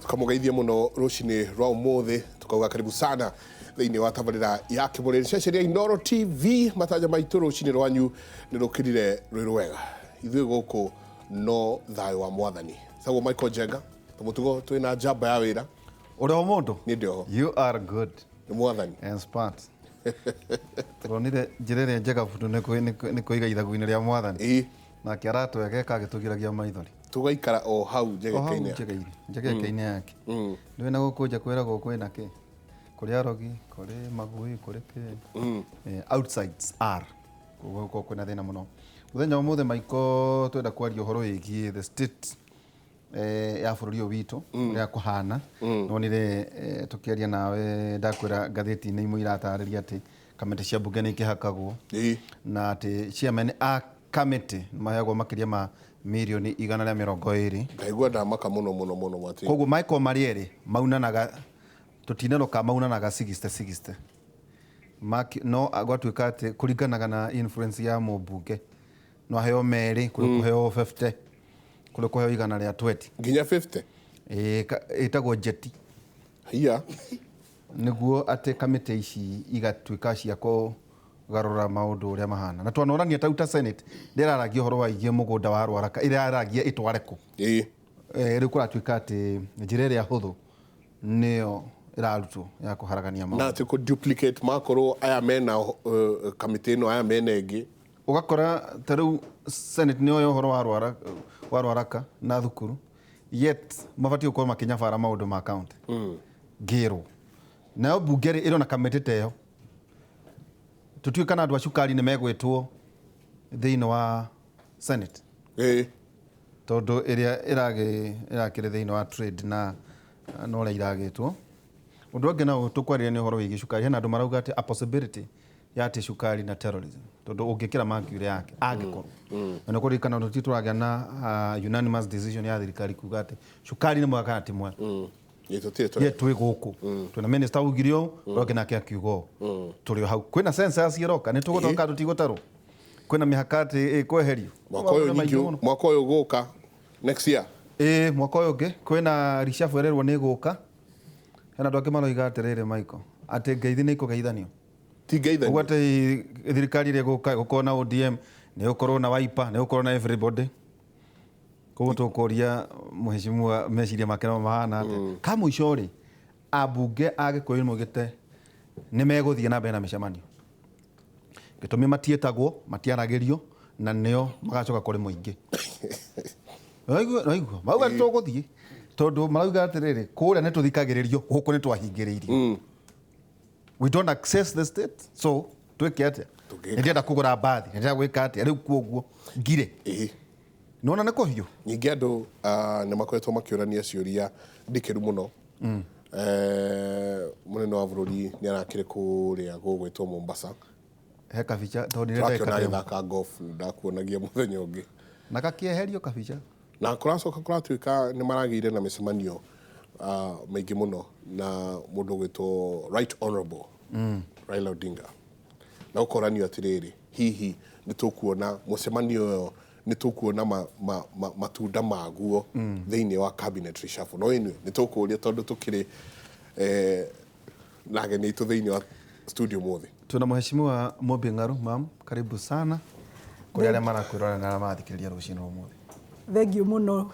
Tukamũgeithia mũno rũcinĩ rwa ũmũthĩ, tukauga karibu sana thĩinĩ wa tabarĩra ya Kĩmũrĩ, ceceni ya Inooro TV. Matanya maitũ rũcinĩ rwanyu nĩ rũkĩrire rwĩ rwega. Ithuĩ gũkũ no thayũ wa Mwathani. Tagwo Michael Njenga, ta mũtugo twĩ na njamba ya wĩra. Ũrĩ o mũndũ? Niĩ ndĩ oho. You are good. Nĩ Mwathani. And smart. Tũronire njĩra ĩrĩa njega bundũ nĩ kwĩiga ithagu-inĩ rĩa Mwathani. Ĩĩ. Nake aratwegeka agĩtũgiragia maithori. Tũgaikara o hau O hau njegeke-inĩ. njegeinĩ, njegeke-inĩ yake. Ndũĩ na gũkũ nja kwĩragwo kwĩna kĩ? Kũrĩ arogi, kũrĩ magui, kũrĩ kĩ. Outsides are. Koguo gũkorwo kwĩna thĩna mũno. Mũthenya wa ũmũthĩ Michael twenda kwaria ũhoro wĩgiĩ the state ya bũrũri ũyũ witũ, ũrĩa kũhana. Nonire tũkĩaria nawe ndakwĩra ngathĩti-inĩ imwe iratarĩria atĩ kamĩtĩ cia mbunge nĩ ikĩhakagwo. Na atĩ chairman a kamĩtĩ nĩ maheagwo makĩria ma mirioni 120. Ndaigua ndamaka mũno mũno mũno Martin. Koguo mangĩkorwo marĩ erĩ maunanaga, tũtineroka maunanaga 60 60. No gwatuĩka atĩ kũringanaga na influence ya mũmbunge, no aheo merĩ, kũrĩ kũheo 50, kũrĩ kũheo 120. Nginya 50? Ĩĩ, ĩtagwo njeti. Haiya. Nĩguo atĩ kamĩtĩ ici igatuĩka cia kũgarũra maũndũ ũrĩa mahana. Na twanorania tau ta Senate ndĩraragia ũhoro wa igie mũgũnda wa Rwaraka, ĩraragia ĩtware kũ. Rĩu kũratuĩka atĩ njĩra ĩrĩa hũthũ nĩyo ĩrarutwo ya kũharagania maũndũ. Na atĩ kũ duplicate makorwo aya mena kamĩtĩ ĩno, aya mena ĩngĩ. Ũgakora ta rĩu Senate nĩyo ũhoro wa Rwaraka na thukuru, yet mabatiĩ gũkorwo makĩnyabara maũndũ ma county. Ngĩrwo. Nayo mbunge rĩ, ĩrona kamĩtĩ ta ĩyo. Tũtiũĩ kana andũ a cukari nĩ megwĩtwo thĩinĩ wa Senate. Tondũ ĩrĩa ĩrakĩrĩ thĩinĩ wa trade na ũrĩa iragĩtwo. Ũndũ ũngĩ no tũkwarĩria nĩ ũhoro wĩgiĩ cukari. Hena andũ marauga atĩ a possibility ya atĩ cukari na terrorism. Tondũ ũngĩkĩra mercury yake, angĩkorwo. Na nĩ kũririkana ũndũ ti tũragĩa na unanimous decision ya thirikari kuga atĩ cukari nĩ mwega kana ti mwega. Ĩ, tũtirĩ tũreka. Ye twĩ gũkũ. Twĩna minister augire ũũ, ũrĩa ũngĩ nake akiuga ũũ. Tũrĩ o hau. Kwĩna census ĩroka, nĩ tũgũtarwo kana tũtigũtarwo? Kwĩna mĩhaka atĩ ĩkweherio? Mwaka ũyũ nyingĩ, mwaka ũyũ ũgũka next year. Ĩ, mwaka ũyũ ũngĩ kwĩna reshuffle ĩrerwo nĩ ĩgũka. Hena andũ angĩ maroiga atĩrĩrĩ Michael, atĩ ngeithi nĩ ikũgeithanio. Ti ngeithanio. Ũguo atĩ thirikari ĩrĩa ĩgũka ĩgũkorwo na ODM, nĩ ĩgũkorwo na Wiper, nĩ ĩgũkorwo na everybody. Koguo tũkũria mheshimiwa meciria make no mahana atĩa. Ka mũico rĩ, ambunge a Gĩkũyũ nĩmaugĩte nĩ megũthiĩ na mbere na mĩcemanio. Gĩtũmi matiĩtagwo, matiaragĩrio na nĩo magacoka kũrĩ mũingĩ. Waigua, waigua. Mauga nĩ tũgũthiĩ tondũ marauga atĩrĩrĩ, kũrĩa nĩ tũthikagĩrĩrio, gũkũ nĩ twahingĩrĩirio. We don't access the state, so twĩke atĩa? Tũngĩka. Nĩ ndĩrenda kũgũra mbathi, nĩ ndĩrenda gwĩka atĩa? Rĩu kuoguo ngire. Nĩwona nĩ kũhiũ? Ningĩ andũ nĩ makoretwo makĩũrania ciũria ndikĩru mũno. Mũnene wa bũrũri nĩ arakĩrĩ kũrĩa gũgwĩtwo Mombasa. He kabica, tondũ nĩ Tũrakĩona ndagĩka ĩmwe. agĩthaka golf, ndakuonagia mũthenya ũngĩ. Na gakĩeherio kabica. Na kũracoka kũratuĩka nĩ maragĩire na mĩcemanio mĩingĩ mũno na mũndũ ũgwĩtwo Right Honorable Raila Odinga. Na gũkoranio atĩrĩrĩ, hihi nĩ tũkuona mũcemanio ũyũ, nĩ tũkuona matunda maguo thĩinĩ wa cabinet reshuffle. No anyway, nĩ tũkũria tondũ tũkĩrĩ na ageni aitũ thĩinĩ wa studio mũthĩ. Tuna mheshimiwa Mumbi Ng'aru, ma'am, karibu sana kũrĩ arĩa marakwĩrora na arĩa marathikĩrĩria rũcinĩ rwa ũmũthĩ. Thengiũ mũno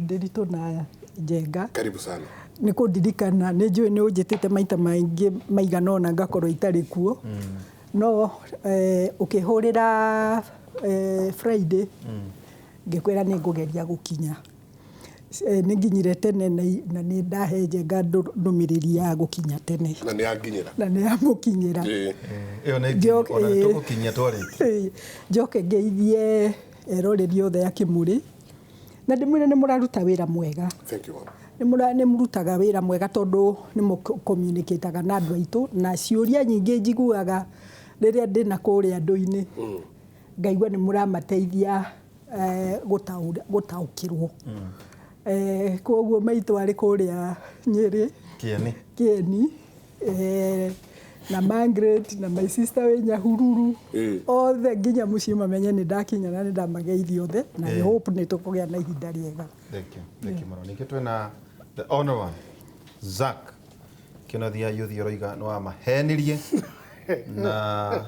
Ndiritu na Njenga. Karibu sana. Nĩ kũndirikana, nĩ njũĩ nĩ ũnjĩtĩte maita maingĩ maigana ũna ngakorwo itarĩ kuo. No ũkĩhũrĩra Friday, ngĩkwĩra nĩ ngũgeria gũkinya. Nĩ nginyire tene na nĩ ndahe Njenga ndũmĩrĩri ya gũkinya tene. Na nĩ yanginyĩra. Na nĩ yamũkinyĩra. Ĩyo nĩ nginyu, ona nĩ tũgũkinyia twarĩkia. Njoke ngeithie eroreri othe a Kĩmũrĩ. Na ndĩmwĩre nĩ mũraruta wĩra mwega. Thank you, ma'am. Nĩ mũrutaga wĩra mwega tondũ nĩ mũcommunicateaga na andũ aitũ na ciũria nyingĩ njiguaga rĩrĩa ndĩna kũrĩa andũ-inĩ. Ngaigua nĩ mũramateithia gũtaũkĩrwo. Koguo maitũ arĩ kũrĩa Nyĩrĩ. Kĩeni. Kĩeni. Na Margaret na my sister wĩ Nyahururu. Othe nginya mũciĩ mamenye nĩ ndakinya na nĩ ndamageithia othe na I hope nĩ tũkũgĩa na ihinda rĩega. Thank you. Thank you mũno. Ningĩ twĩna The Honorable Zack Kĩonathia Yuthi ũroiga nĩ wamahenirie na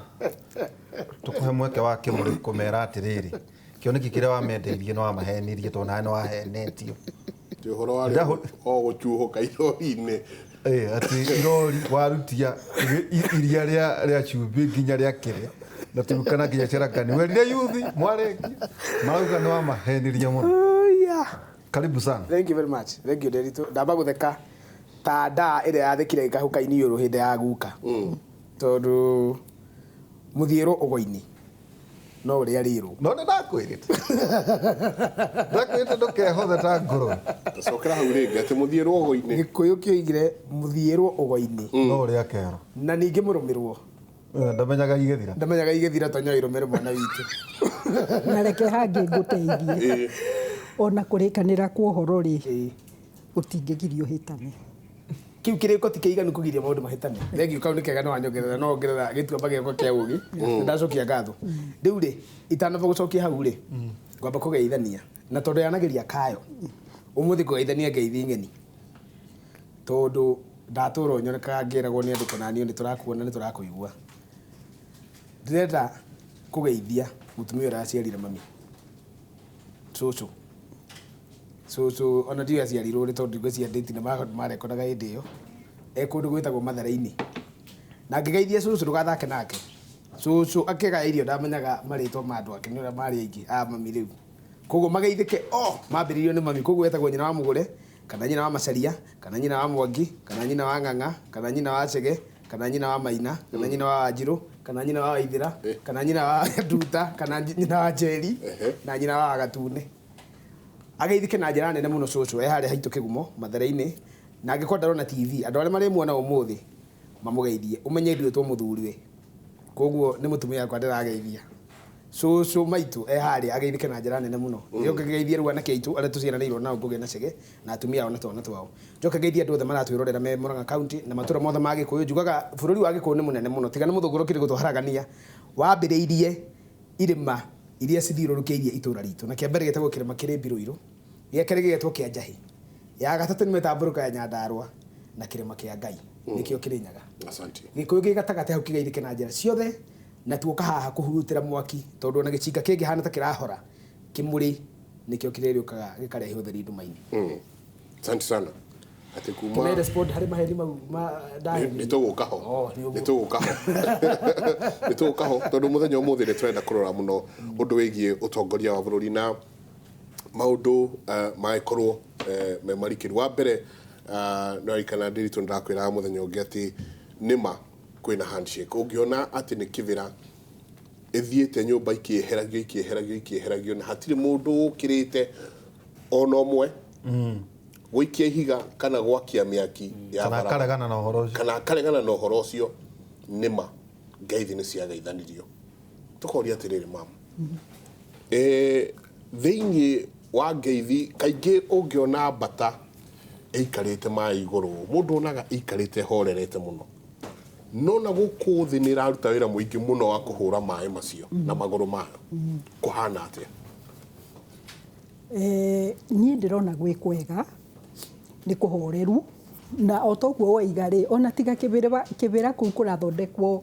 tũkũhe mweke wa kĩmũrĩ kũmera atĩrĩrĩ, kĩoneki kĩrĩa wamendeirie nĩ wamahenirie tondũ nawe nĩ wahenetio. Ti ũhoro warĩ o gũcuhũka irori-inĩ. Atĩ irori warutia iria rĩa cumbĩ nginya rĩa kĩrĩa na Turkana nginya Cherangani, werire yuthi mwarĩkia marauga nĩ wamahenirie mũno. Oh, yeah. Karibu sana. Thank you very much. Thank you, Nderitu. Ndamba gutheka ta ndaa ĩrĩa yathekire ĩkahũka iniũrũ hĩndĩ ya guka, tondũ mũthiĩrwo ũgo-inĩ no ũrĩa rĩrwo. No nĩ ndakwĩrĩte ndũkehothe ta ngũrwe. Cokera hau rĩngĩ atĩ mũthiĩ rũgo-inĩ. Gĩkũyũ kĩoigire mũthiĩrwo ũgo-inĩ no ũrĩa kerwo na ningĩ mũrũmĩrwo. Ndamenyaga igĩthira. Ndamenyaga igĩthira tonyo irũmĩre mwana witũ. Na reke hangĩ ngũteithie, ona kũrĩkanĩra kwa ũhoro rĩ, gũtingĩgirio hĩtane. Kĩu kĩrĩko ti kĩiganu kũgiria maũndũ mahĩtane. Thengiũ, kau nĩ kega nĩ wanyongerera, no ongerera gĩtuamba gĩakwa kĩa ũgĩ. Ndacokia ngatho. Rĩu rĩ, itanamba gũcokia hau rĩ, ngwamba kũgeithania na tondũ yanagĩria kayo ũmũthĩ kũgeithania ngeithi ng'eni, tondũ ndatũra nyonekaga ngĩragwo nĩ andũ kũnanio nĩ tũrakuona nĩ tũrakũigua. Ndĩrenda kũgeithia mũtumia ũrĩa aciarire mami, cũcũ. Cũcũ ona ndiũĩ aciarirwo rĩ, tondũ ngwĩciria ndĩti na marekodaga hĩndĩ ĩyo e kũndũ gwĩtagwo Mathare-inĩ. Na ngĩgeithia cũcũ ndũgathake nake. Cũcũ akĩgaya irio ndamenyaga marĩtwa ma andũ ake nĩ ũrĩa marĩ aingĩ a mami rĩu. Koguo mageithĩke o mambĩrĩirio nĩ mami, koguo etagwo nyina wa Mũgũre kana nyina wa Macaria kana nyina wa Mwangi kana nyina wa Ng'ang'a kana nyina wa Chege kana nyina wa Maina kana nyina wa Wanjirũ kana nyina wa Waithĩra kana nyina wa Nduta kana nyina wa Njeri na nyina wa Gatune. Ageithĩke na njĩra nene mũno cũcũ e harĩa haitũ Kĩgumo Mathare-inĩ, na angĩkorwo ndarona TV andũ arĩa marĩmuona ũmũthĩ mamũgeithie, ũmenye nduĩtwo mũthuriwe, koguo nĩ mũtumia wakwa ndĩrageithia. Cũcũ maitũ e harĩa ageithĩke na njĩra nene mũno. Njoke ngeithie rĩu anake aitũ arĩa tũciaranĩirwo nao Ngũgĩ na Chege na atumia ao na twana twao. Njoke ngeithie andũ othe maratwĩrorera me Murang'a County na matũra mothe ma Gĩkũyũ. Njugaga bũrũri wa Gĩkũyũ nĩ mũnene mũno, tiga nĩ mũthũngũrũkire gũtũharagania. Wambĩrĩirie irĩma iria cithiũrũrũkĩirie itũra ritũ, na kĩa mbere gĩtagwo kĩrĩma kĩrĩ Mbirũirũ, gĩa kerĩ gĩgetwo kĩa Njahĩ, ya gatatũ nĩ mĩtambũrũko ya Nyandarũa na kĩrĩma kĩa Ngai nĩkĩo Kĩrĩnyaga. Asante. Gĩkũyũ gĩ gatagatĩ hau kĩgeithĩke na njĩra ciothe, na tuoka haha kũhurutĩra mwaki, tondũ ona gĩcinga kĩngĩhana ta kĩrahora kĩmũrĩ nĩkĩo kĩrĩũkaga gĩkarehe ũtheri nduma-inĩ. Asante sana. Atĩ kuma Can I respond harĩ maheni mau ma ndahenirio? Nĩ tũgũka ho. Oh, nĩ ũguo. Nĩ tũgũka ho. Nĩ tũgũka ho tondũ mũthenya ũmũthĩ nĩ tũrenda kũrora mũno ũndũ wĩgiĩ ũtongoria wa bũrũri na maũndũ magĩkorwo me marikĩru. Wa mbere, nĩ waririkana Ndiritu nĩndakwĩraga mũthenya ũngĩ atĩ nĩma kwĩna handshake. Ũngĩona atĩ nĩ kĩbĩra ĩthiĩte nyũmba ikĩeheragio ikĩeheragio ikĩeheragio na hatirĩ mũndũ ũkĩrĩte ona ũmwe gũikia ihiga kana gwakia mĩaki ya kana barabara. Akaregana na ũhoro ũcio. Kana akaregana na ũhoro ũcio, nĩma ngeithi nĩ ciageithanirio. Tũkoria atĩrĩrĩ, mama, thĩinĩ wa ngeithi kaingĩ ũngĩona mbata ĩikarĩte maĩ igũrũ, mũndũ onaga ĩikarĩte horerete mũno, no na gũkũ thĩ nĩ ĩraruta wĩra mũingĩ mũno wa kũhũra maĩ macio na magũrũ mayo. Kũhana atĩa? Niĩ ndĩrona gwĩ kwega, nĩ kũhoreru, na o ta ũguo waiga rĩ, ona tiga kĩbĩra kũu kũrathondekwo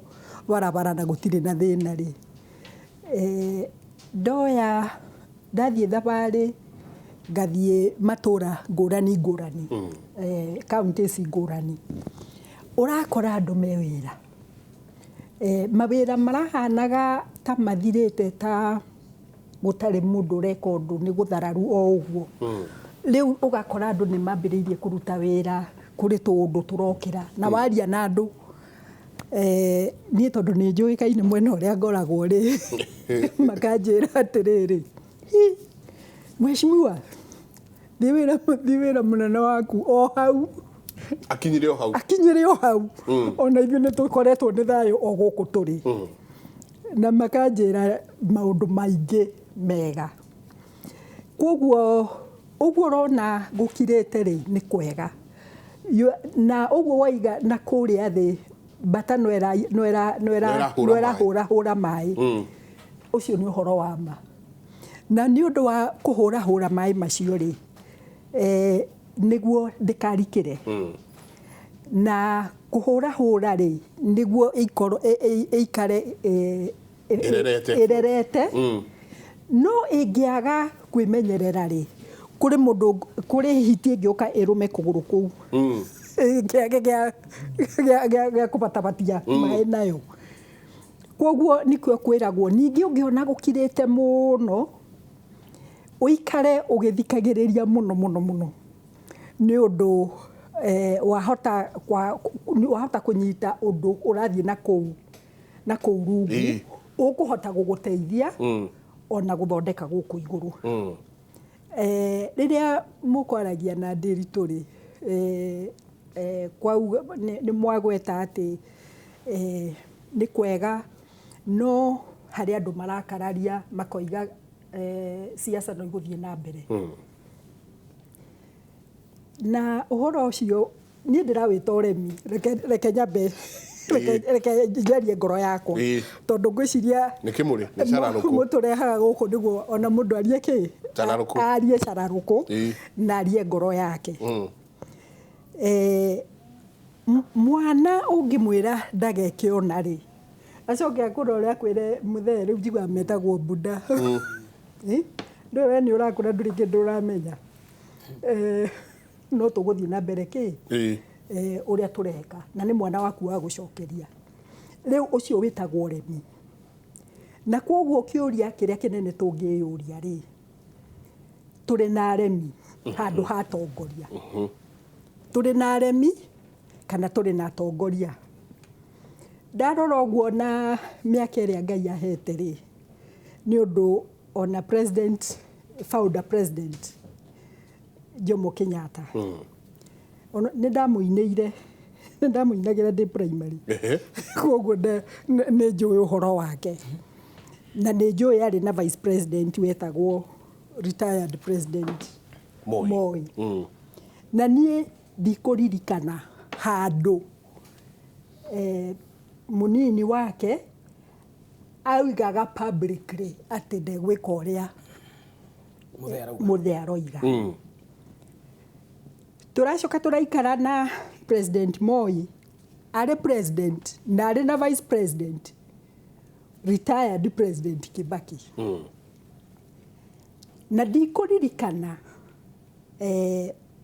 barabara na gũtirĩ na thĩna rĩ, ndoya ndathiĩ thabarĩ ngathiĩ matũra ngũrani ngũrani, counties ngũrani, ũrakora andũ me wĩra, mawĩra marahanaga ta mathirĩte, ta gũtarĩ mũndũ ũreka ũndũ, nĩ gũthararu o ũguo. Rĩu ũgakora andũ nĩ mambĩrĩirie kũruta wĩra, kũrĩ tũũndũ tũrokĩra na waria na andũ. Niĩ tondũ nĩ njũĩkaine mwena ũrĩa ngoragwo rĩ, makanjĩra atĩrĩrĩ, hi mheshimiwa, thiĩ wĩra mũnene waku o hau. Akinyire o hau. Akinyire o hau. Ona ithuĩ nĩ tũkoretwo nĩ thayũ o gũkũ tũrĩ. Na makanjĩra maũndũ maingĩ mega. Koguo ũguo ũrona gũkirĩte rĩ, nĩ kwega. Na ũguo waiga na kũrĩa thĩ mbata no ĩrahũrahũra maĩ. Ũcio nĩ ũhoro wa ma. Na nĩ ũndũ wa kũhũrahũra maĩ macio rĩ, Nĩguo ndĩkarikĩre na kũhũrahũra rĩ, nĩguo ĩikorwo ĩikare Ĩrerete. Ĩrerete. No ĩngĩaga kwĩmenyerera rĩ, kũrĩ mũndũ, kũrĩ hiti ĩngĩũka ĩrũme kũgũrũ kũu, kĩage gĩa kũbatabatia maĩ nayo. Koguo nĩkĩo kwĩragwo ningĩ ũngĩona gũkirĩte mũno, ũikare ũgĩthikagĩrĩria mũno mũno mũno, nĩ ũndũ wahota kũnyita ũndũ ũrathiĩ na kũu rungu ũkũhota gũgũteithia ona gũthondeka gũkũ igũrũ. Rĩrĩa mũkwaragia na Ndĩritũ rĩ, kwauga nĩ mwagweta atĩ nĩ kwega, no harĩ andũ marakararia makoiga siasa no igũthiĩ na mbere. Na ũhoro ũcio niĩ ndĩrawĩta ũremi. Reke nyambe reke njarie ngoro yakwa, tondũ ngwĩciria Nĩ kĩmũrĩ, nĩ cararũkũ. Mũtũrehaga gũkũ nĩguo ona mũndũ arie kĩ. Cararũkũ. Arie cararũkũ na arie ngoro yake. Mwana ũngĩmwĩra ndageke ona rĩ, acoke akũrore akwĩre, "Mũthee, rĩu njiguaga metagwo buda." Ndũĩ we nĩ ũrakũra, ndũrĩ kĩndũ ũramenya. No tũgũthiĩ na mbere kĩ ũrĩa tũreka, na nĩ mwana waku wa gũcokeria rĩu ũcio wĩtagwo ũremi. Na kwoguo kĩũria kĩrĩa kĩnene tũngĩyũria rĩ, tũrĩ na aremi handũ ha atongoria? Tũrĩ na aremi kana tũrĩ na atongoria? Ndarora ũguo na mĩaka ĩrĩa Ngai ahete rĩ, nĩ ũndũ ona president, founder president Jomo Kenyatta, ona nĩ ndamũinĩire, nĩ ndamũinagĩra ndĩ primary. Koguo nĩ njũĩ ũhoro wake, na nĩ njũĩ arĩ na vice president wetagwo retired president Moi. Moi. Na niĩ ndikũririkana handũ mũnini wake augaga publicly atĩ ndegwĩka ũrĩa Mũthee arauga. Mũthee aroiga. Tũracoka tũraikara na President Moi arĩ president na arĩ na vice president, retired President Kibaki, na ndikũririkana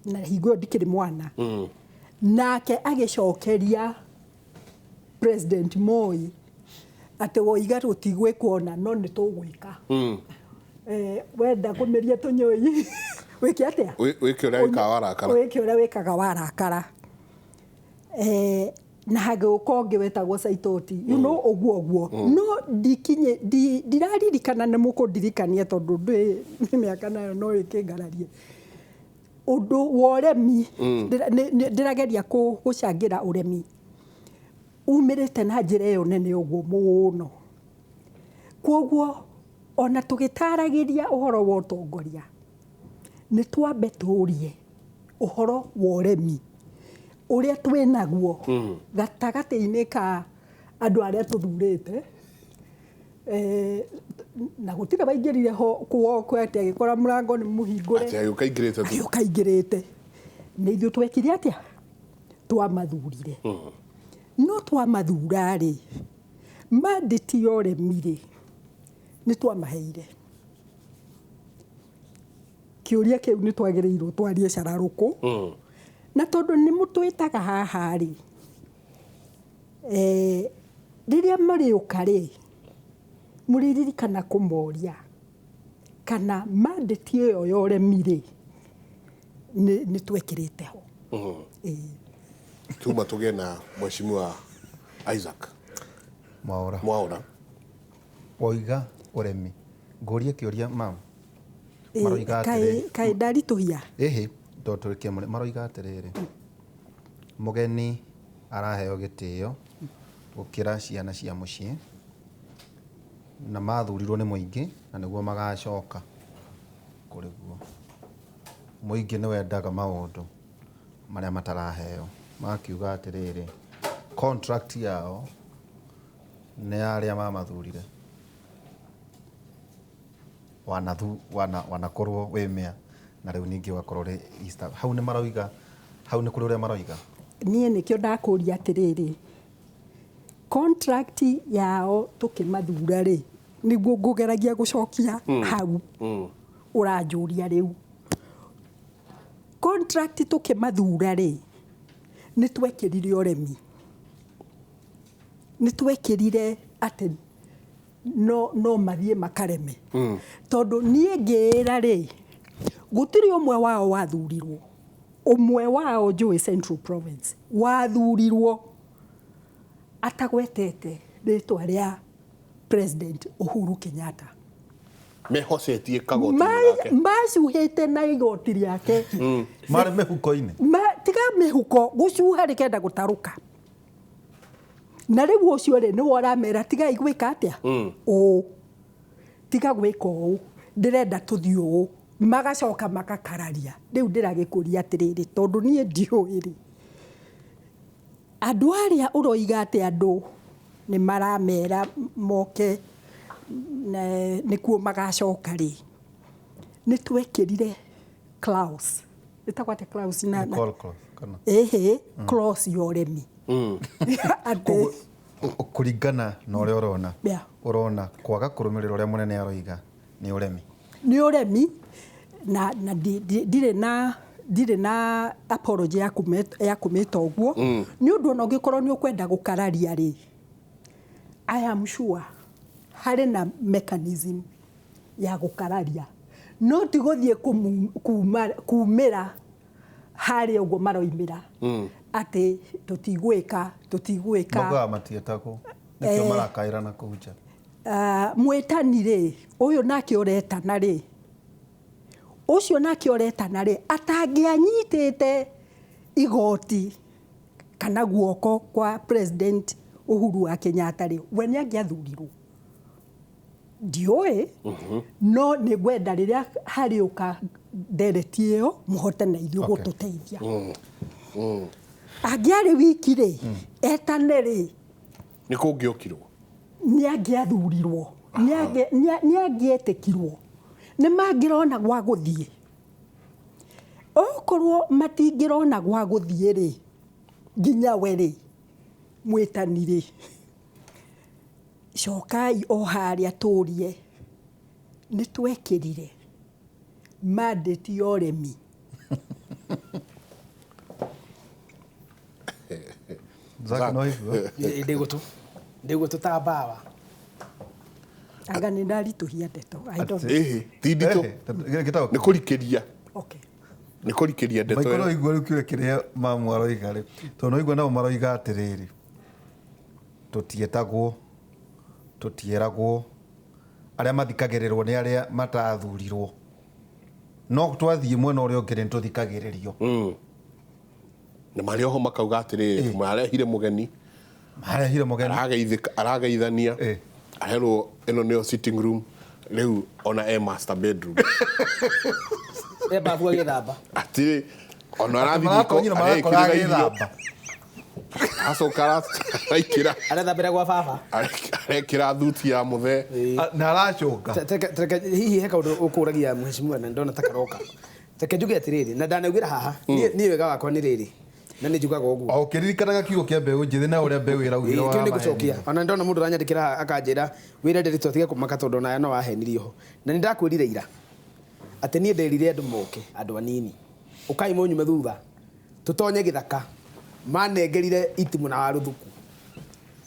na hingo ĩyo ndikĩrĩ mwana, nake agĩcokeria President Moi atĩ woiga tũtigwĩkwo ona no nĩ tũgwĩka. Wenda kũmeria tũnyũi wĩke atĩa? Wĩke ũrĩa wĩkaga warakara. Wĩke ũrĩa wĩkaga warakara. Na hagĩũka ũngĩ wetagwo Saitoti, ũguo ũguo, no ndikinye ndiraririkana. Nĩ mũkũndirikania tondũ ndĩ nĩ mĩaka nayo no ĩkĩngararie ũndũ wa ũremi. Ndĩrageria gũcangĩra ũremi umĩrĩte na njĩra ĩyo nene ũguo mũno. Koguo ona tũgĩtaragĩria ũhoro wa ũtongoria, nĩ twambe tũrie ũhoro wa ũremi ũrĩa twĩnaguo gatagatĩ-inĩ ka andũ arĩa tũthurĩte. Na gũtirĩ waingĩrire ho kuo atĩ agĩkora mũrango nĩ mũhingũre. Atĩ agĩũka aingĩrĩte tu. Agĩũka aingĩrĩte. Nĩ ithuĩ twekire atĩa? Twamathurire. No twamathura rĩ, mandate ya ũremi rĩ, nĩ twamaheire? Kĩũria kĩu nĩ twagĩrĩirwo twarie cararũkũ. Na tondũ nĩ mũtwĩtaga haha rĩ, rĩrĩa mũrĩũka rĩ, mũrĩririkana kũmoria kana mandate ĩyo ya ũremi rĩ, nĩ twekĩrĩte ho. Ĩĩ. Tuma tũgĩe na Mheshimiwa Isaac Mwaura. Mwaura. Woiga ũremi, ngũrie kĩũria mam. Ĩĩ, Maroiga kaĩ atĩrĩrĩ. Kaĩ ndaritũhia? Ĩhĩ, tondũ tũrĩkie maroiga atĩrĩrĩ, mũgeni araheo gĩtĩo gũkĩra ciana cia mũciĩ, na mathurirwo nĩ mũingĩ na nĩguo magacoka kũrĩ guo. Mũingĩ nĩ wendaga maũndũ marĩa mataraheo. Makiuga atĩrĩrĩ, contract yao nĩ ya arĩa mamathurire. Wanathu wana wanakorwo wĩ mĩa Na rĩu ningĩ ũgakorwo ũrĩ East. Hau nĩ maroiga, hau nĩ kũrĩ ũrĩa maroiga. Niĩ nĩkĩo ndakũria atĩrĩrĩ, contract yao tũkĩmathura rĩ, nĩguo ngũgeragia gũcokia hau ũranjũria rĩu. Contract tũkĩmathura rĩ, nĩ twekĩrire ũremi, nĩ twekĩrire atĩ no mathiĩ makareme, tondũ niĩ ngĩĩra rĩ, gũtirĩ ũmwe wao wathurirwo, ũmwe wao njũĩ Central Province wathurirwo atagwetete rĩtwa rĩa President Uhuru Kenyatta. Mehocetie kagoti gake. Macuhĩte na igoti rĩake. Marĩ mĩhuko-inĩ. Tiga mĩhuko, gũcuha rĩkenda gũtarũka. Na rĩu ũcio rĩ, nĩwe ũramera tigai gwĩka atĩa? Ũũ. Tiga gwĩka ũũ. Ndĩrenda tũthiĩ ũũ. Magacoka makakararia. Rĩu ndĩragĩkũria atĩrĩrĩ, tondũ niĩ ndiũĩ rĩ. Andũ arĩa ũroiga atĩ andũ nĩ maramera moke nĩkuo magacoka rĩ, nĩ twekĩrire clause. Ĩtagwo atĩa clause na Call clause, kana? Ĩhĩ, clause ya ũremi. Atĩ Kũringana na ũrĩa ũrona, Yeah. ũrona kwaga kũrũmĩrĩra ũrĩa mũnene aroiga nĩ ũremi. Nĩ ũremi na ndirĩ na apology ya kũmĩta ũguo. Nĩ ũndũ ona ũngĩkorwo nĩ ũkwenda gũkararia rĩ, I am sure harĩ na mechanism ya gũkararia, no ti gũthiĩ kumĩra harĩa ũguo maroimĩra atĩ tũtigwĩka, tũtigwĩka. Maugaga matietagwo, nĩkĩo marakaĩra na kũu nja. Mwĩtani rĩ, ũyũ nake ũretana rĩ, ũcio nake ũretana rĩ, atangĩanyitĩte igoti kana guoko kwa President Uhuru wa Kenyatta rĩ, we nĩ angĩathurirwo. Ndiũĩ, no nĩ ngwenda rĩrĩa harĩũka ndereti ĩyo mũhote na ithuĩ gũtũteithia. Angĩarĩ wiki rĩ, etane rĩ, nĩ kũngĩokirwo, nĩ angĩathurirwo, nĩ angĩetĩkirwo, nĩ mangĩrona gwa gũthiĩ. Okorwo matingĩrona gwa gũthiĩ rĩ, nginya we rĩ, mwĩtani rĩ, cokai o harĩa tũrie, nĩ twekĩrire mandate ya ũremi. Zack, no hivyo. Ndĩgũtũ ta mbawa. Anga nĩ ndaritũhia ndeto. I don't know. Ĩhĩ, ti nditũ. Gĩtagwo Nĩ kũrikĩria. Okay. Nĩ kũrikĩria ndeto Maikoro ĩyo. igua rĩu kĩũria kĩrĩa mamu aroiga rĩ, tondũ no igua nao maroiga atĩrĩrĩ, tũtietagwo, tũtieragwo, arĩa mathikagĩrĩrwo nĩ arĩa matathurirwo, no twathiĩ mwena ũrĩa ũngĩ nĩ tũthikagĩrĩrio. Na marĩ oho makauga atĩrĩrĩ, marehire mũgeni. Marehire mũgeni. Arageithania. Aherwo ĩno nĩyo sitting room, rĩu ona e master bedroom. E babu agĩthamba. Atĩrĩ, ona arathiĩ Maratonyire riko, marakora arekĩrĩra irio. agĩthamba. Acoka araikĩra. Arethambĩra gwa baba. Arekĩra thuti ya mũthee. Na aracũnga. Tereke, hihi he kaũndũ ũkũragia mheshimiwa na ndona ta karoka. Reke njuge atĩrĩrĩ, na ndanaugĩra haha, niĩ wega wakwa nĩ rĩrĩ, na nĩ njugaga ũguo. O ũkĩririkanaga kiugo kĩa mbeũ njĩthĩ na ũrĩa mbeũ ĩraugire Ĩĩ, wa kĩu nĩ maheni. ngũcokia. Ona ndona mũndũ ũranyandĩkĩra haha akanjĩra, wĩra ndĩrĩ twatige kũmaka tondũ ona aya no wahenirio ho. Na nĩ ndakwĩrire ira atĩ niĩ nderire andũ moke, andũ anini. Ũkai mũnyume thutha, tũtonye gĩthaka. Manengerire itimũ na warũthuku.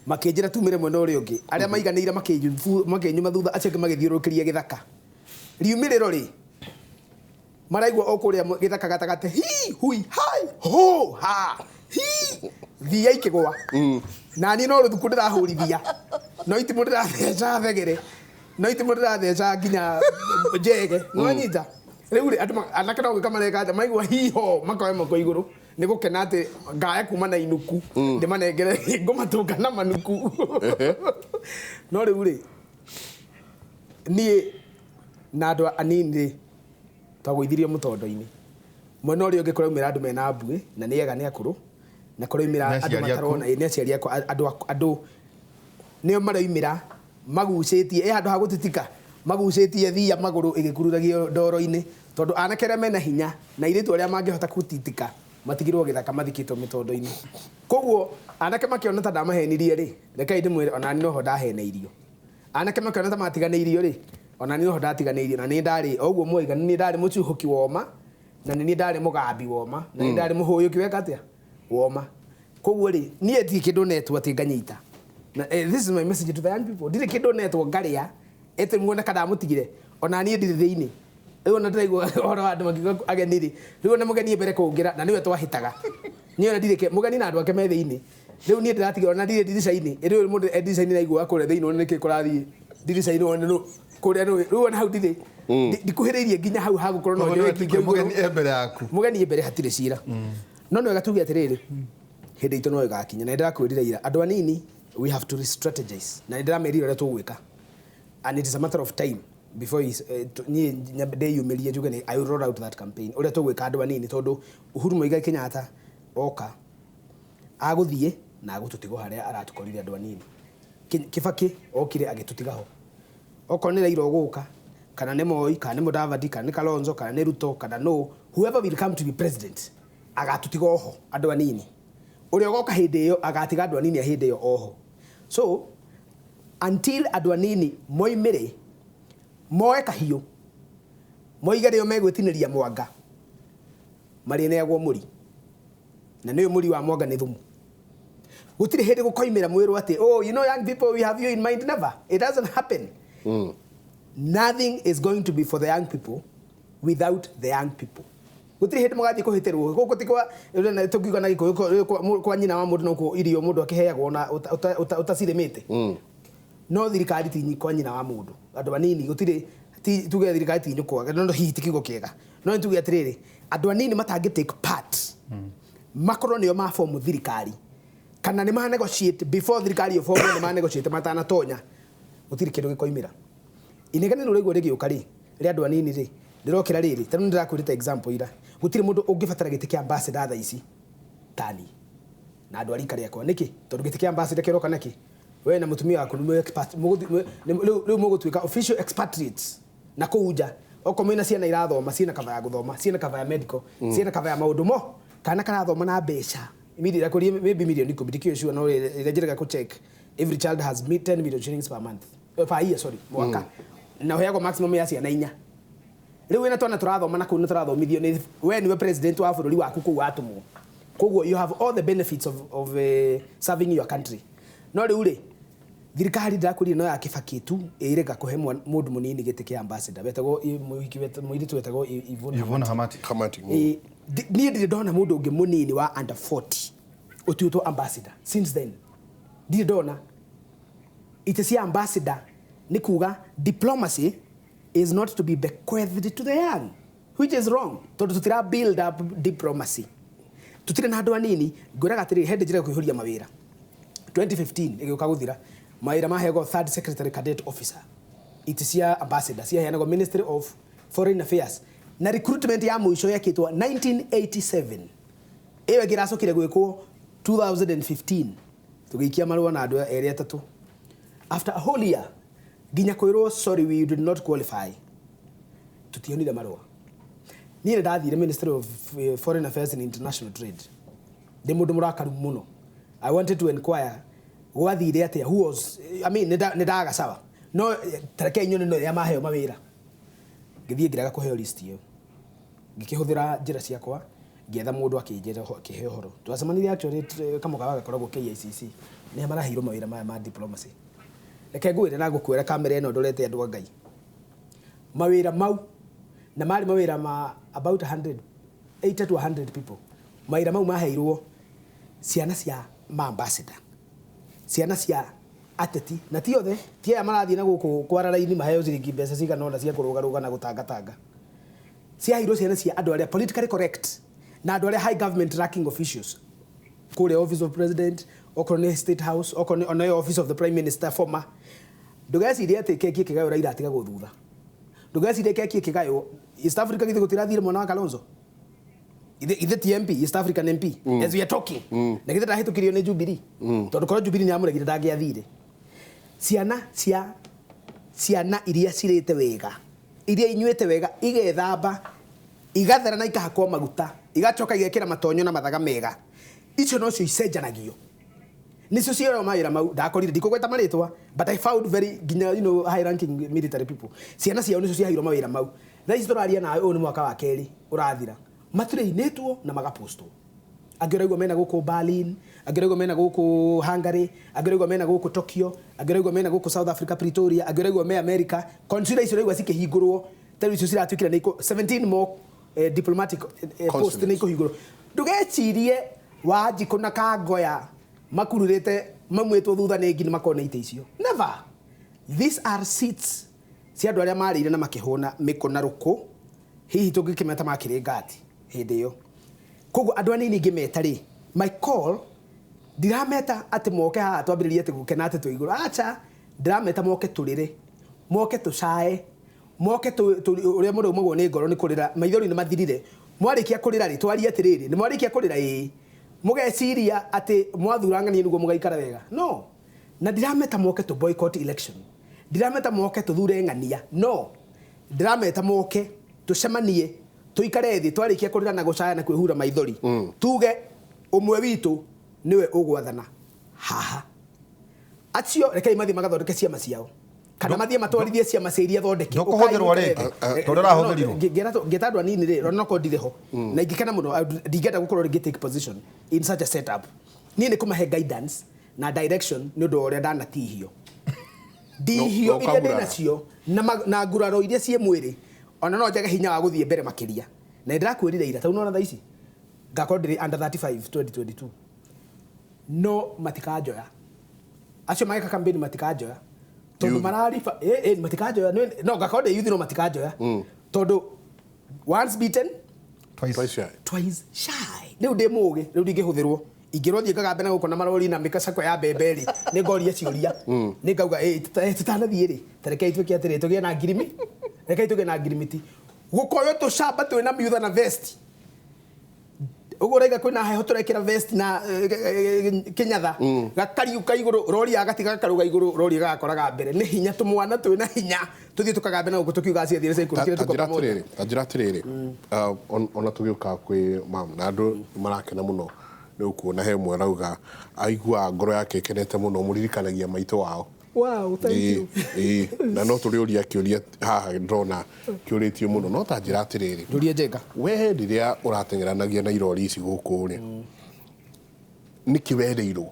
Makĩnjĩra tumĩre mwena ũrĩa ũngĩ. Arĩa maiganĩire makĩnyuma thutha, acio angĩ magĩthiũrũrũkĩria gĩthaka. Riumĩrĩro rĩ, maraigua o kũrĩa gĩthaka gatagatĩ, hi, hui, hai, ho, ha, hi, thia ikĩgũa. Na niĩ no rũthuku ndĩrahũrithia. No itimũ ndĩratheca thegere. No itimũ ndĩratheca nginya njege. Nĩwanyita? Rĩu rĩ, andũ anake no gwĩka mareka atĩa, maigua hi ho, makoya moko igũrũ. Nĩ gũkena atĩ ngaya kuma na inuku. Ndĩmanengere ngũmatũnga na manuku. No rĩu rĩ, niĩ na andũ anini rĩ, twagũithirio mũtondo-inĩ. Mwena ũrĩa ũngĩ kũraumĩra andũ mena mbuĩ, na nĩ ega nĩ akũrũ, na kũraumĩra Nĩ andũ aciari aku. matarona, ĩ, nĩ aciari akwa, andũ nĩo maraumĩra magucĩtie, ĩ handũ ha gũtitika, Magucĩtie thia magũrũ ĩgĩkururagio ndoro-inĩ, tondũ anake arĩa mena hinya na airĩtu arĩa mangĩhota gũtitika matigirwo gĩthaka mathikĩtwo mĩtondo-inĩ. Koguo anake makĩona ta ndamahenirie rĩ, rekei ndĩmwĩre, onani noho ndaheneirio. Anake makĩona ta matiganĩirio rĩ, ona niĩ noho ndatiganĩirio. Na nĩ ndarĩ o ũguo mwoiga, nĩ niĩ ndarĩ mũcuhũki woma, na nĩ niĩ ndarĩ mũgambi woma, na nĩ ndarĩ mũhũyũki weka atĩa woma. Koguo rĩ, niĩ ndirĩ kĩndũ netwo atĩ nganyita. Na this is my message to the young people: ndirĩ kĩndũ netwo ngarĩa ĩtĩ muone kana ndamũtigire. Ona niĩ ndirĩ thĩinĩ. Rĩu ona ndĩraigua ũhoro wa andũ makiuga ageni rĩ, rĩu ona mũgeni mbere kũngĩra na nĩwe twahĩtaga. Niĩ ona ndirĩ mũgeni na andũ ake me thĩinĩ. Rĩu niĩ ndĩratigira ona ndirĩ ndirica-inĩ. Rĩu mũndũ e ndirica-inĩ naiguaga kũrĩa thĩinĩ, one nĩkĩ kũrathiĩ ndirica-inĩ, one nũ kũrĩa nũ. Rĩu ona hau ndirĩ. Ndikuhĩrĩirie nginya hau hagũkorwo no njoe kingĩ. Mũgeni e mbere yaku. Mũgeni mbere hatirĩ cira. No nĩ wega tuge atĩrĩrĩ, hĩndĩ itũ no ĩgakinya, na nĩ ndĩrakwĩrire ira, andũ anini, we have to re-strategize, na nĩ ndĩramerire ũrĩa tũgwĩka, and it is a matter of time before niĩ ndĩyumĩrie njuge nĩ I will roll out that campaign, ũrĩa tũgwĩka andũ anini, tondũ Uhuru Muigai Kenyatta oka agũthiĩ na agũtũtiga harĩa aratũkorire andũ anini. Kibaki okire agĩtũtiga ho. Okorwo nĩ Raila ũgũka, kana nĩ Moi, kana nĩ Mudavadi, kana nĩ Kalonzo, kana nĩ Ruto, kana no whoever will come to be president, agatũtiga oho andũ anini. Ũrĩa ũgoka hĩndĩ ĩyo agatiga andũ anini a hĩndĩ ĩyo oho. So until andũ anini moimĩre, moe kahiũ, moige rĩo megwĩtinĩria mwanga, marĩneagwo mũri, na nĩyo mũri wa mwanga nĩ thumu. Gũtirĩ hĩndĩ gũkoimĩra mwĩrwo atĩ, "Oh, you know, young people, we have you in mind." Never. It doesn't happen. Nothing is going to be for the young people without the young people. Gũtirĩ hĩndĩ mũgathiĩ kũhĩtĩrwo gũkũ. Ti kwa tũngiuga na Gĩkũyũ, kwa nyina wa mũndũ no irio mũndũ akĩheagwo na ũtacirĩmĩte. No thirikari ti kwa nyina wa mũndũ. Andũ anini gũtirĩ, ti tuge thirikari ti nyũkwa, no hihi ti kiugo kĩega, no nĩ tuge atĩrĩrĩ, andũ anini matangĩ take part, makorwo nĩo mabomu thirikari, kana nĩ ma negotiate before thirikari ĩbomwo, nĩ ma negotiate matanatonya, gũtirĩ kĩndũ gĩkoimĩra. Inegene rĩu rĩraigua rĩgĩũka rĩ rĩa andũ anini rĩ, rĩrokĩra rĩrĩ tarĩu nĩ ndĩrakwĩrĩte example ira, gũtirĩ mũndũ ũngĩbatara gĩtĩ kĩa ambassador thaa ici tani na andũ a rika rĩakwa. Nĩkĩ? Tondũ gĩtĩ kĩa ambassador kĩroka nakĩ? We na mũtumia waku nĩ rĩu mũgũtuĩka official expatriates na kũu nja. Okorwo mwĩna ciana irathoma, ciĩna cover ya gũthoma, ciĩna cover ya medical, ciĩna cover ya maũndũ mo. Kana karathoma na mbeca immediately maybe milioni 10, ndikĩũĩ sure, no ĩrĩa njĩrĩga kũ check, every child has 10 million shillings per month, per year, sorry, mwaka, na ũheagwo maximum ya ciana inya. Rĩu wĩna twana tũrathoma na kũu nĩ tũrathomithio nĩ we, nĩwe president wa bũrũri waku kũu watũmwo. Koguo you have all the benefits of serving your country. No rĩu rĩ, thirikari ndĩrakwĩrire no ya Kibaki tu ĩrega kũhe mũndũ mũnini gĩtĩ kĩa ambassador wetagwo mũhiki mũirĩtu wetagwo Yvonne. Yvonne Hamati. Kamati. Niĩ ndirĩ ndona mũndũ ũngĩ mũnini wa under 40 ũtuĩtwo ambassador since then. Ndirĩ ndona. Itĩ cia ambassador nĩ kuga diplomacy is not to be bequeathed to the young, which is wrong, tondũ tutira build up diplomacy, tutire na andũ anini. Ngwĩraga atĩrĩrĩ, hĩndĩ njĩra kũihũria mawĩra 2015 ĩgĩũka gũthira, mawĩra maheagwo third secretary cadet officer, itĩ cia ambassador ciaheanagwo Ministry of Foreign Affairs, na recruitment ya mũico yekĩtwo 1987. Ĩyo ĩngĩ ĩracokire gwĩkwo 2015. Tũgĩikia marũa na andũ erĩ atatũ, after a whole year nginya kwĩrwo, "Sorry, we did not qualify." Tutionire marũa. Niĩ nĩ ndathire Ministry of Foreign Affairs and International Trade ndĩ mũndũ mũrakaru mũno. I wanted to inquire gwathire atĩa, who was, I mean, nĩ ndaga sawa, no tareke inyuĩ nĩ arĩa maheo mawĩra. Ngĩthiĩ ngĩrega kũheo list ĩyo. Ngĩkĩhũthĩra njĩra ciakwa, ngĩetha mũndũ akĩnjĩra akĩhe ũhoro. Twacemanirie actually kamũkawa gakoragwo KICC, nĩ maraheirwo mawĩra maya ma diplomacy. Reke ngwĩre na ngũkwĩra kamera ĩno ndorete, andũ a Ngai, mawĩra mau na marĩ mawĩra ma about 100, 80 to 100 people. Mawĩra mau maheirwo ciana cia ma ambassador, ciana cia ateti, na ti othe, ti aya marathiĩ na gũkũ kwara raini maheo ciringi mbeca cigana ũna cia kũrũgarũga na gũtangatanga. Ciaheirwo ciana cia andũ arĩa politically correct na andũ arĩa high government ranking officials kũrĩa Office of President, okorwo nĩ State House, okorwo nĩ onayo Office of the Prime Minister former. Ndũgecirie atĩ keki ĩkĩgaywo Raila atigagwo thutha. Ndũgecirie keki ĩkĩgaywo East Africa githĩ gũtirathire mwana wa Kalonzo ithe ti MP, East African MP, as we are talking, na githĩ ndahĩtũkirio nĩ Jubilee? Tondũ korwo Jubilee nĩ amũregire ndangĩathire. Ciana cia Ciana iria cirĩte wega, iria inyuĩte wega, igethamba, igathera na ikahakwo maguta, igacoka igekĩra matonyo na mathaga mega, icio nocio icenjanagio, nicio cioragwo mawĩra mau. Ndakorire, ndikũgweta marĩtwa, but I found very nginya high ranking military people, ciana ciao nicio ciaheirwo mawĩra mau. Thaa ici tũraria nawe, ũyũ nĩ mwaka wa kerĩ ũrathira, matrainĩtwo na magapostwo. Angĩ ũraigua mena gũkũ Berlin, angĩ ũraigua mena gũkũ Hungary, angĩ ũraigua mena gũkũ Tokyo, angĩ ũraigua mena gũkũ South Africa Pretoria, angĩ ũraigua me America. Consular icio ũraigua cikĩhingũrwo, ta rĩu icio ciratuĩkire nĩ 17 more diplomatic post nĩ ikũhingũrwo. Ndũgecirie Wanjikũ na Kangoya makururĩte maumĩtwo thutha nĩ ngi nĩ makona itĩ icio. Never. These are seats cia andũ arĩa marĩire na makĩhũna mĩkũ na rũkũ, hihi tũngĩkĩmeta makĩrĩ ngati hĩndĩ ĩyo. Koguo andũ anini ngĩmeta rĩ, my call, ndirameta atĩ moke haha twambĩrĩrie atĩ gũkena atĩ twĩ igũrũ, acha. Ndĩrameta moke tũrĩre, moke tũcae, moke ũrĩa mũndũ aumagwo nĩ ngoro nĩ kũrĩra, maithori nĩ mathirire. Mwarĩkia kũrĩra rĩ, twarie atĩrĩrĩ, nĩ mwarĩkia kũrĩra, ĩĩ, mũgeciria atĩ mwathura ng'ania nĩguo mũgaikara wega? No. Na ndirameta moke tũ boycott election, ndirameta moke tũthure ng'ania, no ndirameta moke tũcemanie, tũikare thĩ, twarĩkia kũrĩra na gũcaya na kwĩhura maithori, tuge ũmwe witũ nĩwe ũgwathana haha. Acio rekei mathiĩ magathondeke ciama ciao, kana mathiĩ matwarithie ciama cia iria thondeke. Ndũkũhũthĩrwo rĩngĩ, tondũ ũrahũthĩrirwo. Ngĩta andũ anini rĩ, onokorwo ndirĩ ho na ingĩkena mũno, ndingĩenda gũkorwo rĩngĩ take position in such a setup. Niĩ nĩ kũmahe guidance na direction nĩ ũndũ wa ũrĩa ndanatihio, ndihio No- no iria ndĩ ũkagurara. Nacio na nguraro iria ciĩ mwĩrĩ, ona no njage hinya wa gũthiĩ mbere makĩria. Na nĩndĩrakwĩrire ira, tau nona thaa ici ngakorwo ndĩrĩ under 35 2022, no matikanjoya. Acio mageka campaign matikanjoya tondũ Youth. Marariba matikanjoya. No ngakorwo ndĩ youth, no matikanjoya tondũ once beaten, Twice. Twice shy. Twice shy. Rĩu ndĩ mũgĩ, rĩu ndingĩhũthĩrwo. Ingĩrwo thiĩ ngagambe na gũkũ na marori na mĩkacako ya mbembe rĩ, nĩ ngoria ciũria, nĩ ngauga, "Ĩ, tũtanathiĩ rĩ, ta rekei twĩke atĩrĩ, tũgĩe na ngirimi, rekei tũgĩe na ngirimiti." Gũkoywo tũcamba twĩna miutha na vest ũguo ũraiga kwĩna heho, tũrekĩra vest na kĩnyatha, gakariũka igũrũ, rori yagatiga gakaruga igũrũ, rori gagakoraga mbere nĩ hinya, tũmwana twĩna hinya tũthiĩ tũkagambe na gũkũ tũkiuga ciathire ciaikũrũkire Ta tuko njĩra pamoja. atĩrĩrĩ, ta njĩra atĩrĩrĩ, ona tũgĩũka kwĩ mam na andũ nĩ marakena mũno nĩ gũkuona, he ũmwe arauga aigua ngoro yake ĩkenete mũno, mũririkanagia maitũ wao. Wow, thank you. Ĩĩ, na no tũrĩũria kĩũria haha, ndĩrona kĩũrĩtio mũno, no ta njĩra atĩrĩrĩ, Ndũrie njenga. We rĩrĩa ũrateng'eranagia na irori ici gũkũ rĩ, nĩkĩ werĩirwo,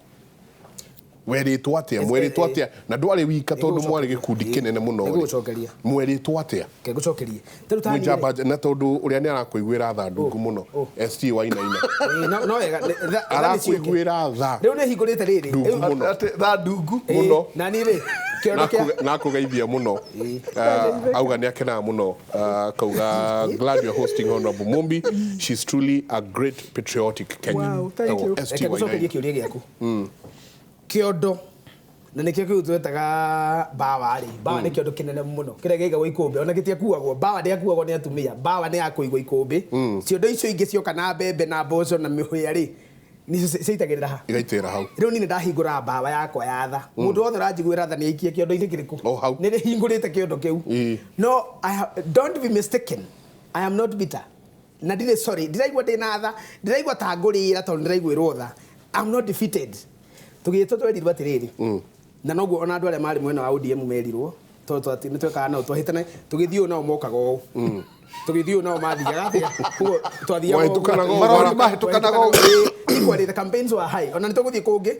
werĩtwo atĩa, mwerĩtwo atĩa, na ndwarĩ wika tondũ mwarĩ gĩkundi kĩnene mũno rĩ. Nĩngũgũcokeria. Mwerĩtwo atĩa? Ngũcokerie tarĩu ta niĩ rĩ, Mwĩnjamba na tondũ ũrĩa nĩ arakũiguĩra tha ndungu mũno, ST Wainaina. Ĩĩ, no wega, tha nĩ ciũke. Arakũiguĩra tha Rĩu nĩ hingũrĩte rĩrĩ. ndungu Rĩu- mũno. Atĩ tha ndungu. Mũno. Na niĩ rĩ, kĩondo kĩa Na akũgeithia mũno. Auga nĩ akenaga mũno. Kauga glad you're hosting Honorable Mumbi, she's truly a great patriotic Kenyan. Wow, thank you. Etagwo ST Reke ngũcokerie Wainaina. kĩũria gĩaku. Kĩondo na nĩkĩo kĩu twetaga mbawa rĩ, mbawa nĩ kĩondo kĩnene mũno kĩrĩa gĩaigagwo ikũmbĩ, ona gĩtiakuagwo. Mbawa ndĩakuagwo nĩ atumia, mbawa nĩ ya kũigwo ikũmbĩ. Ciondo icio ingĩ cioka na mbembe na mboco na mĩhĩa rĩ, nicio ciaitagĩrĩra ha. Igaitĩra hau. Rĩu niĩ nĩ ndahingũra mbawa yakwa ya tha. Mũndũ wothe ũranjiguĩra tha nĩ aikie kĩondo-inĩ kĩrĩkũ? O hau. Nĩ rĩhingũrĩte kĩondo kĩu. No don't be mistaken, I am not bitter na ndirĩ sorry, ndiraigua ndĩ na tha, ndiraigua ta ngũrĩra tondũ ndĩraiguĩrwo tha. I'm not defeated. Tũgĩtwo twerirwo atĩrĩrĩ, na noguo ona andũ arĩa marĩ mwena wa ODM merirwo, tondũ nĩ twekaga nao, twahĩtana tũgĩthiĩ ũũ nao mokaga ũũ, tũgĩthiĩ ũũ nao mathiaga atĩa. Koguo twathiaga ũguo. Mwahĩtũkanaga ũũ. Marori mahĩtũkanaga ũũ. Equally, the campaigns were high. Ona nĩ tũgũthiĩ kũngĩ,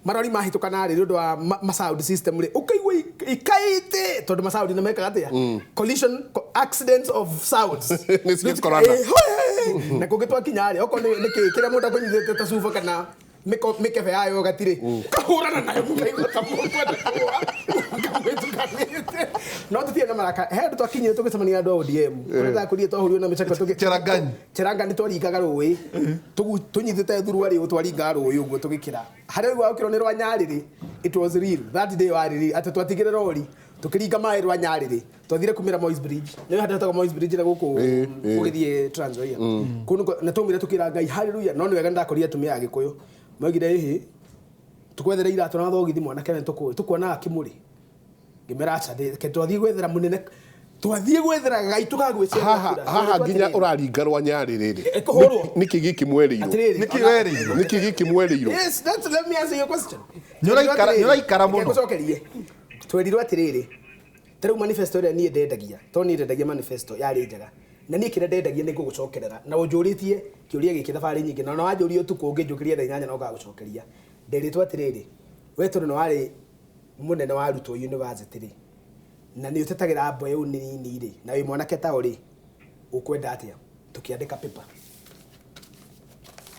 marori mahĩtũkana rĩ, nĩ ũndũ wa ma sound system rĩ, ũkaigua ikaĩte tondũ masound nĩ mekaga atĩa, collision, accidents of sounds. Nĩ ciakorana. Hoe! Na kũngĩ twakinya rĩ, okorwo nĩ kĩ kĩrĩa mũndũ akũnyitĩte ta cuba kana mĩkebe ya yogati rĩ, kahũrana nayo, mũkaigua ta mũkwenda kũgũa kamwĩtukanĩte. No tũtirĩ na maraka. He andũ twakinyire tũgĩcemania na andũ a ODM kũrĩa ndakũrire, twahũrirwo na mĩcakwe Cherangany. Cherangany, twaringaga rũĩ tũnyitĩte thuruarĩ ũũ, twaringaga rũĩ ũguo tũgĩkĩra harĩa ũigua gũkĩrwo nĩ rwa Nyarĩrĩ. It was real that day, warĩ real atĩ twatigire rori tũkĩringa maĩ rwa Nyarĩrĩ, twathire kumĩra Moi's Bridge, nĩ handũ hetagwo Moi's Bridge na gũkũ ũgĩthiĩ Trans Nzoia kũu na twaumire tũkĩra Ngai haleluya. No nĩ wega nĩndakorire atumia a Gĩkũyũ maugire, "Ĩhĩ, tũkwethere iratũ na thogithi, mwanake, nĩ tũkũĩ tũkuonaga kĩmũrĩ." Ngĩmera aca reke twathiĩ gwethera mũnene, twathiĩ gwethera gaitũ ga gwĩciria Haha kura. haha Twerirwo nginya atĩrĩrĩ, ũraringa rwa nyarĩ rĩrĩ. Ĩkũhũrwo. Nĩkĩ gĩkĩ mwerĩirwo? Atĩrĩrĩ, Nĩkĩ ona- werĩirwo? Nĩkĩ gĩkĩ mwerĩirwo? Yes, that's, let me answer your question. Nĩũraikara mũno. Reke ngũcokerie. Twerirwo atĩrĩrĩ, ta rĩu manifesto ĩrĩa niĩ ndendagia, tondũ niĩ ndendagia manifesto yarĩ njega, na niĩ kĩrĩa ndendagia nĩ ngũgũcokerera, na ũnjũrĩtie kĩũria gĩkĩ thabarĩ nyingĩ, na ona wanjũria ũtukũ ũngĩnjũkĩria thaa 8 no ngagũcokeria. Nderĩtwo atĩrĩrĩ, we tondũ nĩ warĩ mũnene wa arutwo university rĩ, na nĩ ũtetagĩra mbeũ nini rĩ, na wĩ mwanake ta ũrĩ, ũkwenda atĩa? Tũkĩandĩka paper,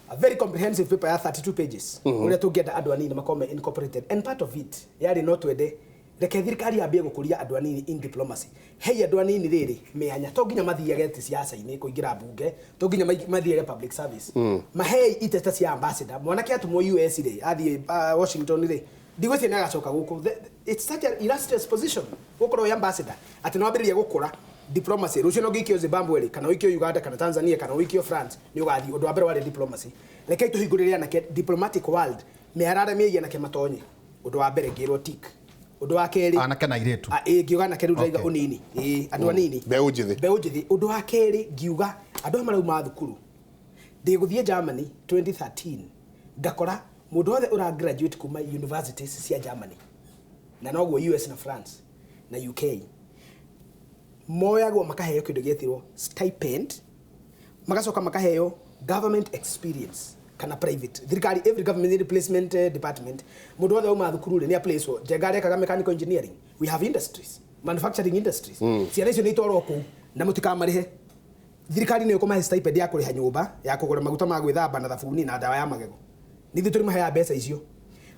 a very comprehensive paper ya 32 pages, uria tũngĩenda andũ anini makorwo me incorporated, and part of it yarĩ no twende reke thirikari yambie gũkũria andũ anini in diplomacy. Hei andũ anini rĩrĩ mĩanya, to nginya mathiage ti siasa-inĩ kũingĩra mbunge, to nginya mathiage public service, mahei iteta cia ambassador. Mwanake atũmwo US rĩ, athiĩ Washington rĩ, ndigwĩciria nĩ agacoka gũkũ. It's such an illustrious position gũkorwo wĩ ambassador, atĩ nĩ wambĩrĩria gũkũra diplomacy. Rũciũ no ngĩikio Zimbabwe rĩ, kana ũikio Uganda, kana Tanzania, kana ũikio France, nĩ ũgathiĩ. Ũndũ wa mbere warĩ diplomacy. Rekei tũhingũrĩre anake diplomatic world, mĩarara mĩĩgi anake matonye. Ũndũ wa mbere ngĩrwo tick. Ũndũ wa kerĩ, Anake na airĩtu. Ah, ĩĩ, ngiuga anake rĩu ndĩraiga Okay. ũnini, ĩĩ, andũ anini. Mbeũ njĩthĩ. Mbeũ njĩthĩ. Ũndũ wa kerĩ ngiuga andũ aya marauma thukuru, ndĩgũthiĩ Germany 2013, ngakora mũndũ wothe ũra graduate kuma universities cia Germany, na noguo US na France na UK, moyagwo makaheo kĩndũ gĩetirwo stipend, magacoka makaheo government experience kana private thirikari, every government replacement department. Mũndũ wothe wauma thukuru rĩ, nĩ aplacewo. Njenga arekaga mechanical engineering, we have industries, manufacturing industries. Ciana icio nĩ itwarwo kũu na mũtikamarĩhe, thirikari nĩ ĩkũmahe stipend ya kũrĩha nyũmba, ya kũgũra maguta ma gwĩthamba na thabuni na ndawa ya magego. Nĩ ithuĩ tũrĩmaheaga mbeca icio.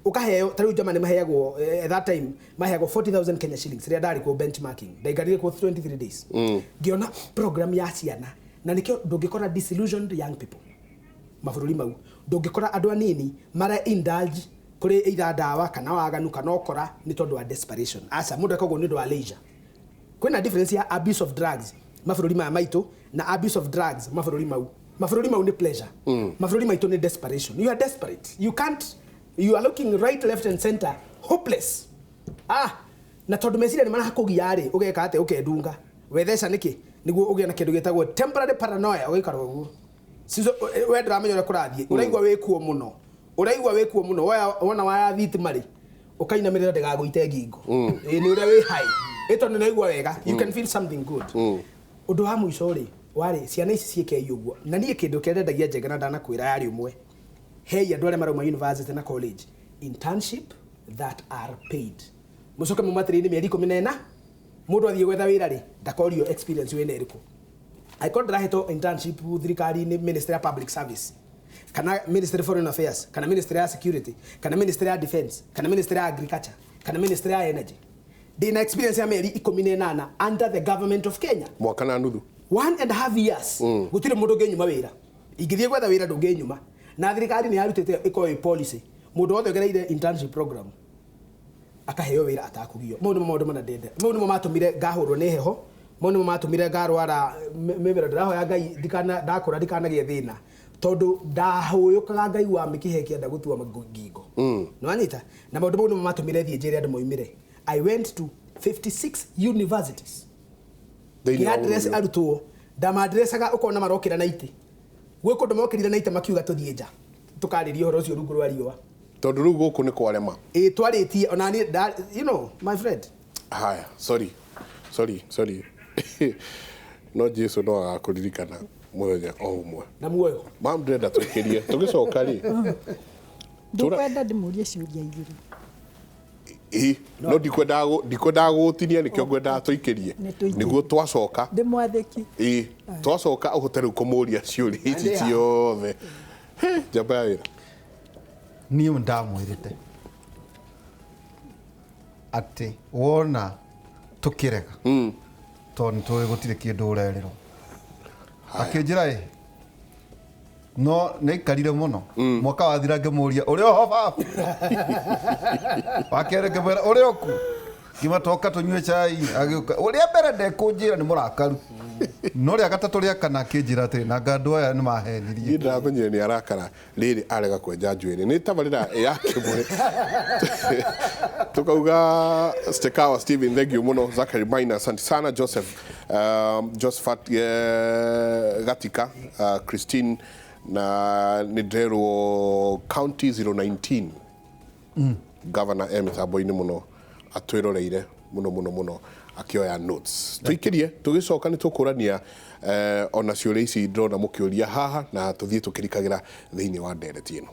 Ũkaheo ta rĩu Germany maheagwo, at that time maheagwo 40,000 Kenya shillings. Rĩrĩa ndarĩ kuo benchmarking, ndaikarire kuo 23 days, ngĩona program ya ciana, na nĩkĩo ndũngĩkora disillusioned young people mabũrũri mau, ndũngĩkora andũ anini mara indulge kũrĩ either ndawa kana waganu kana ũkora nĩ tondũ wa desperation. Aca, mũndũ eka ũguo nĩ ũndũ wa leisure. Kwĩna difference ya abuse of drugs mabũrũri maya maitũ na abuse of drugs mabũrũri mau. Mabũrũri mau nĩ pleasure, mabũrũri maitũ nĩ desperation. You are desperate, you can't, you are looking right, left and center, hopeless. Ah, na tondũ meciria nĩ marakũgia rĩ, ũgeka atĩa? Ũkendunga wetheca nĩkĩ nĩguo ũgĩe na kĩndũ gĩtagwo temporary paranoia, ũgaikara ũguo. Cizo, we ndũramenya ũrĩa kũrathiĩ, ũraigua wĩkuo mũno, ũraigua wĩkuo mũno. Wona waya thitima rĩ, ũkainamĩrĩra ndĩgagũite ngingo. Ĩĩ, nĩ ũrĩa wĩ high ĩ, tondũ nĩũraigua wega, you can feel something good. Ũndũ wa mũico rĩ, warĩ ciana ici ciĩkei ũguo, na niĩ kĩndũ kĩrĩa ndendagia Njenga na ndanakwĩra yarĩ ũmwe, hei andũ arĩa marauma university na college internship that are paid, mũcoke mũmatĩrĩire mĩeri 14. Mũndũ athiĩ gwetha wĩra rĩ, ndakorio experience wĩna ĩrĩkũ. Angĩkorwo ndĩrahetwo internship thirikari-inĩ, Ministry ya Public Service kana Ministry of Foreign Affairs kana Ministry ya Security kana Ministry ya Defense kana Ministry ya Agriculture kana Ministry ya Energy, ndĩna experience ya mĩeri 18 under the government of Kenya, Mwaka na nuthu. 1.5 years, gũtirĩ mũndũ ũngĩnyuma wĩra. Ingĩthiĩ gwetha wĩra ndũngĩnyuma. Na thirikari nĩ yarutĩte ĩkorwo ĩ policy, mũndũ wothe ũgereire internship program akaheo wĩra atakũgio. Mau nĩmo maũndũ mana ndenda, mau nĩmo matũmire ngahũrwo nĩ heho, mau nĩmo matũmire ngarwara mĩmero. Ndĩrahoya Ngai ndikana ndakũra ndikanagĩe thĩna, tondũ ndahũyũkaga ngaigua mĩkiha ĩkĩenda gũtua ngingo. Nĩwanyita? Na maũndũ mau nĩmo matũmire thiĩ njĩre andũ moimĩre. I went to 56 universities. Thĩinĩ wa Ngĩ-address bũrũri. Arutwo ndamandressaga, ũkona marokĩra na itĩ. Gwĩ kũndũ mokĩrire na itĩ makiuga tũthiĩ nja tũkarĩrie ũhoro ũcio rungu rwa riũa. Tondũ rĩu gũkũ nĩ kwarema. Ĩ, twarĩtie ona niĩ you know, my friend. Haya, sorry, sorry, sorry, no Jesu no agakũririkana mũthenya o ũmwe. Na muoyo. Mam, ndĩrenda twĩkĩrie tũgĩcoka rĩ. Ndũkwenda ndĩmũrie ciũria igĩrĩ? Ĩ, no ndikwendaga gũgũtinia, nĩkĩo ngwendaga tũikĩrie. Nĩ tũikĩrie. Nĩguo twacoka. Ndĩmwathĩki. Ĩ, twacoka ũhote rĩu kũmũria ciũria ici Ndĩ haha. ciothe. He, njamba ya wĩra. Niĩ ndamwĩrĩte atĩ wona tũkĩrega tondũ nĩ tũĩ gũtirĩ kĩndũ ũrerĩrwo, akĩnjĩra ĩ no nĩ aikarire mũno. Mwaka wathira ngĩmũria, "Ũrĩ oho baba?" Wakerĩ ngĩmwĩra, "Ũrĩ oku?" Ngĩma toka tũnyue cai, agĩũka. Ũrĩa mbere ndekũnjĩra nĩ mũrakaru, no rĩa gatatũ, rĩa kana akĩnjĩra atĩrĩ, "Nanga andũ aya nĩ mahenirie." Niĩ ndĩramenyire nĩ arakara rĩrĩ arega kwenja njuĩrĩ. Nĩ tabarĩra ya kĩmwe. Tukauga Stekawa Steven, thank you muno. Zachary Maina, asante sana. Joseph Josephat Gatika, Christine na nä County 019 Governor e mĩtambo-inĩ mũno, atwĩroreire mũno mũno mũno akĩoya notes. Tũikĩrie, tũgĩcoka nĩ tũkũrania ona ciũria ici ndĩrona mũkĩũria haha na tũthiĩ tũkĩrikagĩra thĩinĩ wa ndereti ĩno.